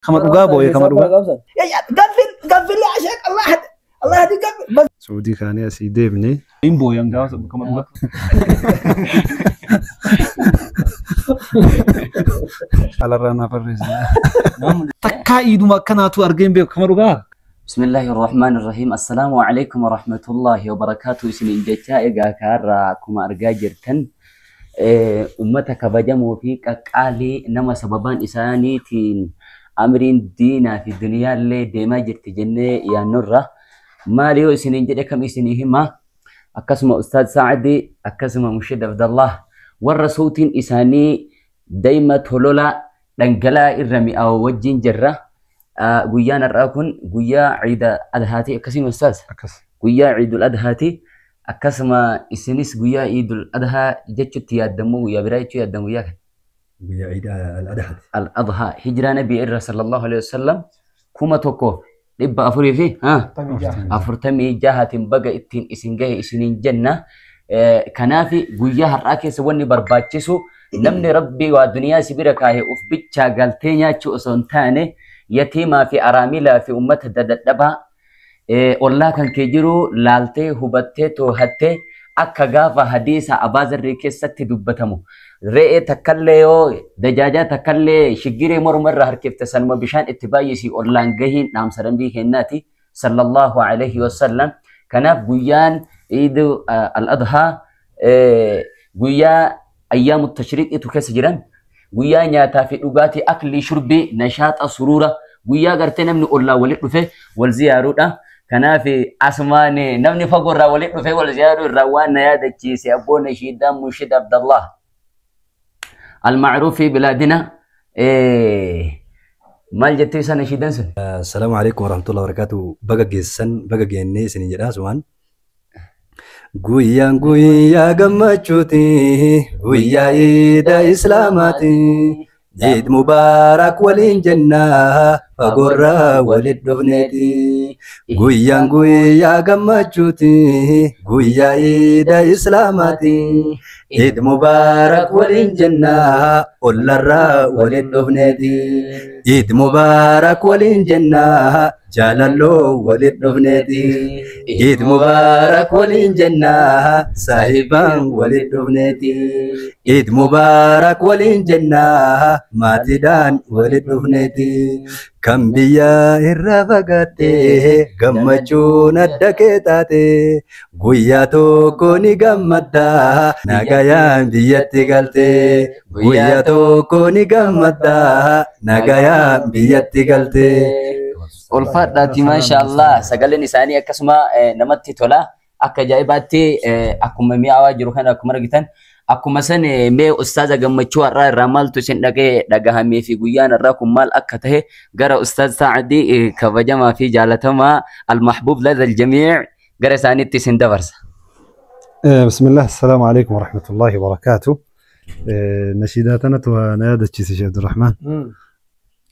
Kama dhugaa boo'e kama dhugaa. قفل قفل يا شيخ الله يهدي الله يهدي قفل بس Suudii kaanee asii deemne. Hin booyan gaafa kama dhugaa. Alarraa naa barreessa. Takkaa iiduma akkanaatu argeen beeku kama dhugaa. بسم الله الرحمن الرحيم السلام عليكم ورحمة الله وبركاته سنين جتا إيجا كارا كما أرجع جرتن أمتا كبجمو في كقالي نما سببان إساني تين أمرين دينا في الدنيا اللي ديما جرت جنة يا نورة ماليو سنين جدا كم إسنيهما أكسم أستاذ سعدي أكسم مشيد عبد الله ور صوتين إساني دايما تولولا دنجلا إرمي أو وجين جرة guyyaan har'aa kun guyyaa ciida adhaati akkasuma ustaaz Akkas. Guyyaa ciidul adhaati akkasuma isinis guyyaa ciidul adhaa jechutti yaaddamu guyyaa biraa jechuu yaaddamu guyyaa kan Guyyaa Iid al-Adhaati. Al adhaa hijiraa nabii irra sallallahu alaihi wasallam 1446 baga ittiin isin gahe isiniin jenna. Kanaaf guyyaa har'aa keessa wanni barbaachisu namni rabbii waa duniyaa si bira kaahe uf bichaa galtee nyaachuu osoo hin taane yatiimaa fi araamilaa fi uummata dadadhabaa ollaa kan kee jiru laaltee hubattee toohattee akka gaafa hadiisa abaazarrii keessatti dubbatamu re'ee takkallee yoo dajaajaa takkallee shiggiree morma irra harkifte sanuma bishaan itti baay'isii ollaan gahiin dhaamsa dambii kennaati sallallahu alaihi wasallam. Kanaaf guyyaan iidu al-adhaa guyyaa ayyaamu tashriiqitu keessa jiran guyyaa nyaataa fi dhugaatii aklii shurbii nashaaxa suruura guyyaa gartee namni ollaa walitti dhufe wal ziyaaruudha. Kanaaf asumaan namni fagoo irraa walitti dhufe wal ziyaaruu irraa waan na yaadachiise abboon nashiidaa Mushid Abdallah. Almacruuf fi bilaadina maal jettee isa nashiidaan sun? Assalaamu alaikum warahmatullahi wabarakatuh. Baga geessan baga geennee isiniin jedha asumaan. Guyyaan guyyaa gammachuuti, guyyaa iida islaamaati. Iid mubaarak waliin jenna, fagoorraa walit dhufneeti. Guyyaan guyyaa gammachuuti, guyyaa iida islaamaati. Iid mubaarak waliin jenna, ollarraa walit dhufneeti. Iid mubaarak waliin jenna, jaalalloo walit dhufneeti. Iid mubaarak waliin jenna, saahibaan walit dhufneeti. Iid mubaarak waliin jenna, maatiidhaan walit dhufneeti. Kan biyya irraa fagaatte gammachuun adda kee taate guyyaa tokko ni gammadda nagayaan biyyatti galte guyyaa tokko ni gammadda nagayaan biyyatti galte. Ulfaadhaati maasha Allah sagaleen isaanii akkasuma namatti tola akka ajaa'ibaatti akkuma mi'aawaa jiru kana akkuma argitan akkuma san mee ustaaza gammachuu har'aa irraa maaltu isin dhaga'e dhagahamee fi guyyaan har'aa kun maal akka tahe gara ustaaz Saacdii kabajamaa fi jaalatamaa almahbuub lada aljamiic gara isaaniitti isin dabarsa. بسم الله السلام عليكم ورحمة الله وبركاته. نشيداتنا ونادتشي شيخ عبد الرحمن.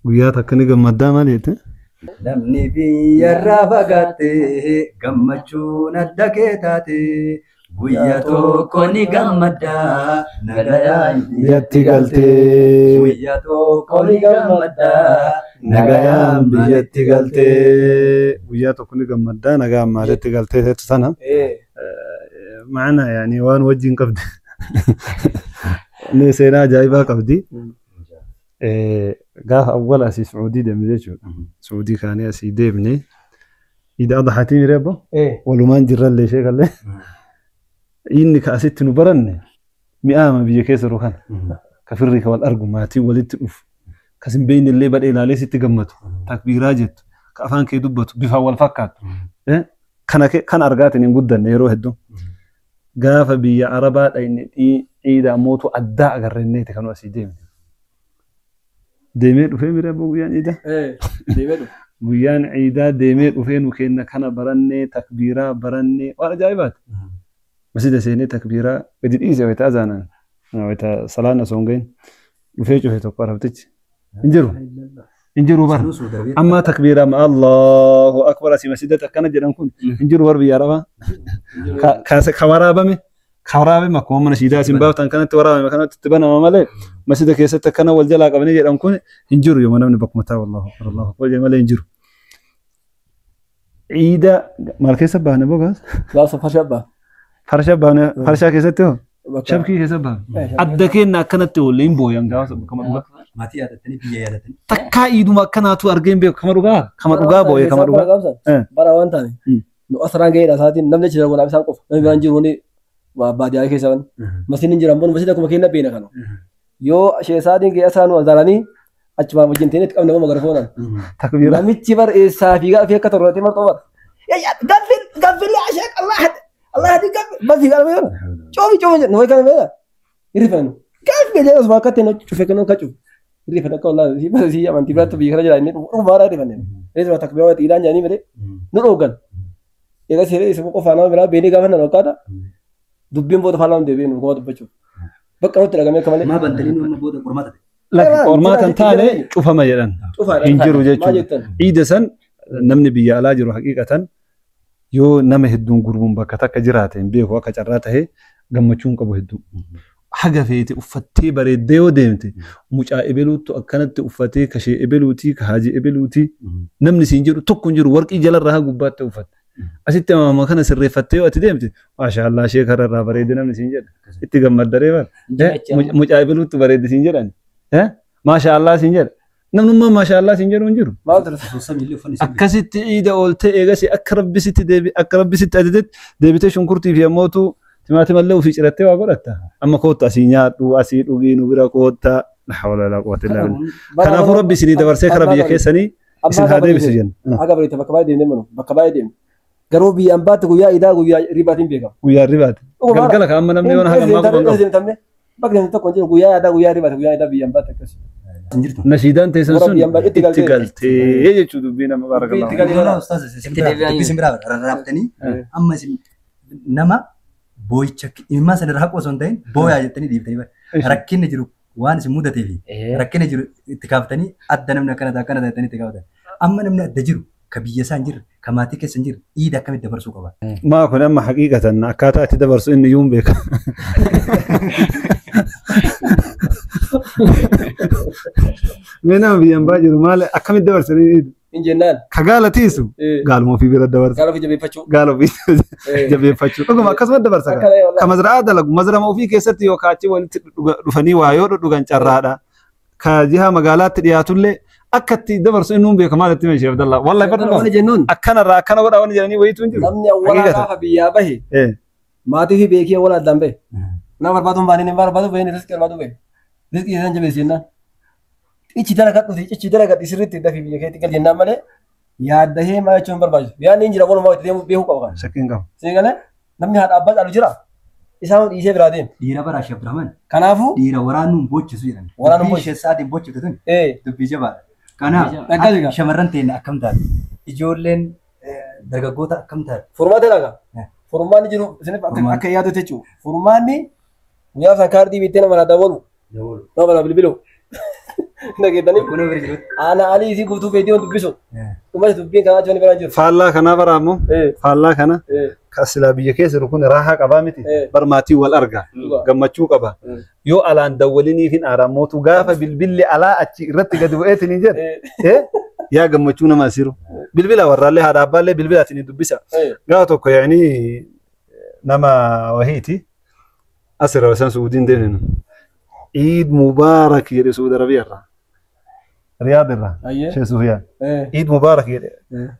Guyyaa takka ni gammaddaa maal jette? Namni biyyarraa fagaatte gammachuun adda kee taate guyyaa tokko ni gammadda nagayaan Biyyatti galtee. Guyyaa tokko ni gammadda Nagayaan biyyatti galtee. Guyyaa tokko ni gammaddaa nagaan maalitti galtee teettu sana. Maana yaani waan wajjin qabdi. Inni seenaa ajaa'ibaa qabdi. Gaafa awwala asii Suudii deemne jechuudha. Suudii kaanee asii deemne. Iida adhaatiin reebbo. Walumaan jirrallee ishee kallee. Inni ka asitti nu baranne mi'aama biyya keessa jiru kana. Ka firri ka wal argu maatiin walitti dhufu. Ka sin beekne illee badhee ilaalee sitti gammadu. Takbiiraa jettu. Ka afaan kee dubbatu bifaan wal fakkaatu. Kana kan argaatiin hin guddanne yeroo hedduu. Gaafa biyya Arabaa dhayne ciida ammootu addaa agarrenneeti kan asii deemne. Deemee dhufee mire abboo guyyaan ciidaa? Guyyaan ciidaa deemee dhufee nu kenna kana barannee takbiiraa barannee waan ajaa'ibaati. Masjida seenee takbiiraa gadi dhiise wayita azaanaan wayita salaan osoo hin gahin dhufee cufe tokko arabtichi. Hin jiru. Hin jiru bara. Amma takbiiraa ma Allahu akbar asii masjidatti akkana jedhan kun hin jiru bara biyya Arabaa. Ka waraabame Waraabame akkuma mana siidaa isin baaftan kanatti waraabame kanatti itti banama malee masjida keessatti akkana wal jalaa qabanii jedhan kun hin jiru yoo namni bakkuma taa'u Allahu akbar Allahu akbar jedhe malee hin jiru. Iida maal keessa baane bogaas? Gaafa farshaa ba'a. Farshaa baane farshaa keessatti hoo? Shabkii keessa baane. Adda keenya akkanatti oolle hin booyan gaafa kama dhugaa. Maatii yaadattanii biyya yaadatanii. Takkaa iiduma akkanaatu argeen beeku kama dhugaa kama dhugaa booye kama dhugaa. Bara waan taane nu asirraan ga'eedha isaatiin namni achi darbu isaan qofa namni biraan jiru ni baadiyyaa keessa waan masiin hin jiran boonu masiin akkuma keenya beena kana yoo ishee isaatiin ga'ee asirraan nu alzaalanii achumaan wajjin ta'ee itti qabne nama garfoonaan. Takbiira. Namichi bar eessaa fiigaa fi akka torbaatee marxoo bara. قفل قفل يا شيخ الله حد الله هدي قفل Bas fiigaa nama kana coofi coofi jedhu wayi kana beela hirrifanu قفل jedhu osuma akka ta'e cufe kan akka cufe hirrifanu akka wallaahi si bas si amantii biraatti biyya kana jira inni dhuma haaraa hirrifanne. Reesuma takbiira waan xiidhaan jedhanii malee nu dhoogan. Egaa seeree isa qofaa nama biraa beenee gaafa nan wakkaata dubbiin booda faallaa deebi'ee nu koma dubbachuuf. Bakka nutti dhagamee akka malee. Maa bantanii nu amma booda qormaata ta'e. Lakki qormaata hin taane cufama jedhan. Cufaadha. Hin jiru Maal jechuudha. jettan? Iida san namni biyya alaa jiru haqiiqatan yoo nama hedduun gurmuun bakka takka jiraate hin beeku akka carraa tahee gammachuu hin qabu hedduu. Haga feete uffattee bareeddee yoo deemte mucaa ebeluuttu akkanatti uffatee kashee ebeluutii ka haajii ebeluutii namni siin jedhu tokko hin jiru warqii jalarraa haa gubbaatti uffatte. Asitti amama kana sirreeffattee yoo ati deemte maashaallah ishee kararraa bareedde namni siin jedha itti gammaddaree bara. Mucaa ebeluuttu bareedde siin jedhan. Maashaallah siin jedha. Namnummaa maashaallah siin jedhu hin jiru. Maal ture? Asoosam illee uffanni isin Akkasitti iida ooltee eegasi akka rabbisitti deebi akka rabbisitti ajajetti deebitee shunkurtii fi ammootu timaatimallee ofii cirattee waa godhatta. Amma kootta asii nyaadhu asii dhugii nu bira kootta. La hawla wala quwwata illaa billah. Kanaafuu rabbi isinii dabarsee karaa biyya keessanii isin haa deebisu jenna. Haga bareeda bakka baay'ee deemnee manu bakka baay'ee deemne. Garuu biyya ambaatti guyyaa idaa guyyaa ribaatiin beekama. Guyyaa ribaati. Galgala kan amma namni waan haga ammaa quban qabu. Bakka deemte tokko hin jiru guyyaa yaadaa guyyaa ribaati guyyaa idaa biyya ambaatti akkas. hin jirtu. Nashiidaan teessan Warra sun biyya ambaa itti itti galtee. galtee jechuu dubbii nama Itti barakallahu. galtee. Lola ustaaz isin biraa dubbii isin biraa rarraaftanii amma isin nama boo'icha imimmaan sana irraa haqu osoo hin ta'in booyaa jettanii dhiiftanii bara. Rakkinni jiru waan isin mudatee fi rakkina jiru itti kaaftanii adda namni akkana ta'a akkana ta'a jettanii itti kaaftan. Amma namni adda jiru ka biyya isaa hin jirre ka maatii keessa hin jirre iida akkamitti dabarsuu qaba? Maa kun amma haqiiqatan akkaataa itti dabarsu inni iyyuu hin beeka. Mee nama biyya ambaa jiru maal akkamitti dabarsanii iida? Hin jennaan. Ka gaala tiisu gaaluma ofii bira dabarsa. Gaala ofii jabeeffachuu. Gaala ofii jabeeffachuu. Dhuguma akkasuma dabarsa Akkana kaa. wallahi. Ka mazra'aa dalagu mazrama ofii keessatti yoo kaachi walitti dhufanii waa yoo dhudhugan carraadha. Ka jiha magaalaatti dhiyaatullee akka itti dabarsu inni hin beeka maal itti meeshee Abdallaa. Wallahi Wanni fadhu jennuun akkanarraa akkana godhaa wanni jedhanii wayiitu hin jiru. namni awwalaa Haqiiqatan. gaafa biyyaa bahe maatii fi beekii awwala addaan bahe. Nama barbaadu hin baane nama barbaadu bahe riskii barbaadu bahe. Riskii isaan jabeessi jennaan. Ichi dalagadhu ichi dalagadhu sirriitti dafii biyya keetti gal jennaan malee yaaddahee maal jechuun hin barbaachisu. Yaadni hin jira walumaa itti deemuu beekuu qaba kan. Shakkiin qabu. Isin galee namni haadha abbaa caalu jira. Isaan dhiisee biraa deema. Dhiira bara Sheekh Abdurrahman Kanaafuu dhiira waraanuun boochisu jedhan. Waraanuun Dubbii ishee sa'aatiin boochifte tun dubbii jabaadha. Kanaaf Dhaggaa jira. shamarran teenya akkam taate? Ijoolleen dargaggoota akkam taate? Furmaata dhagaa. Furmaanni jiru isiniif akka yaadu jechuudha. Furmaanni guyyaa san kaardii bittee nama dabalu nama mana bilbilu. Dhageettanii Kun bira jirutti. ana alii isii guutuu feetii waan dubbisu. Dhumas dubbiin kanaa achi biraan jiru. Faallaa kanaa bara ammoo faallaa kana ka silaa biyya keessa jiru kun raahaa qabaa miti. Bar maatii wal arga gammachuu qaba. Yoo alaan dawwaliniif hin aarammootu gaafa bilbilli alaa achi irratti gadi bu'eetiin hin jedhe yaa gammachuu nama asiru. Bilbila warraallee haadha abbaallee bilbilaatiin dubbisa. Gaafa tokko yaani nama wahiiti asirra isaan Suudiin deemnu. Iid Mubaarak jedhe Suudi Arabiyaa irraa. Riyaad irraa. Sheekh Sufiyaan. Iid Mubaarak jedhe.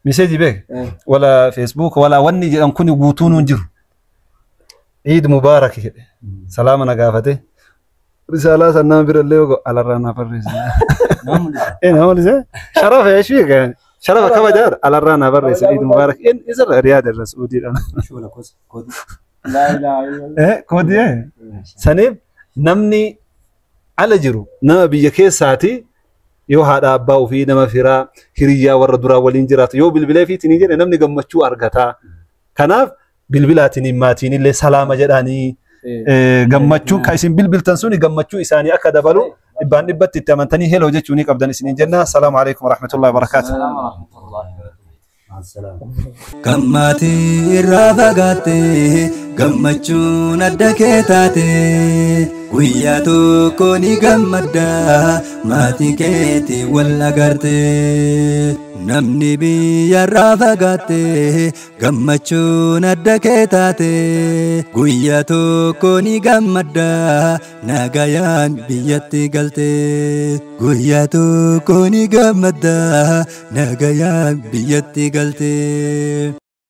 Miseeji beek. Wala Facebook wala wanni jedhan kun guutuun hin jiru. Iid Mubaarak jedhe. Salaama na gaafate. Risaalaa san nama bira illee yoo alarraa naa barreesse. Nama mul'isa. Nama mul'ise. Sharafa yeeshuu egaa. Sharafa kabajaadha. Alarraa naa barreesse Iid Mubaarak. Inni isarra Riyaad irra Suudiidha. Shoola koos koodii. Koodii saniif namni ala jiru nama biyya keessaati yoo haadha abbaa ofii nama firaa hiriyyaa warra duraa waliin jiraatu yoo bilbilee fiitinii jedhe namni gammachuu argata. Kanaaf bilbilaatiin maatiin illee salaama jedhanii gammachuu kan isin bilbiltan suni gammachuu isaanii akka dabalu dhibbaan dhibbatti itti amantanii heloo jechuu ni qabdan isiniin jenna. Salaamu alaikum warahmatullahi wabarakaatuh. Salaamu warahmatullahi wabarakatuh. Assalaam. Kan maatii irraa fagaatte gammachuun adda kee taate guyyaa tokko ni gammadda maatii keetii wal agarte. Namni biyyarraa fagaatte gammachuun adda kee taate guyyaa tokko ni gammadda nagayaan biyyatti galte. Guyyaa tokko ni gammadda nagayaan biyyatti galte.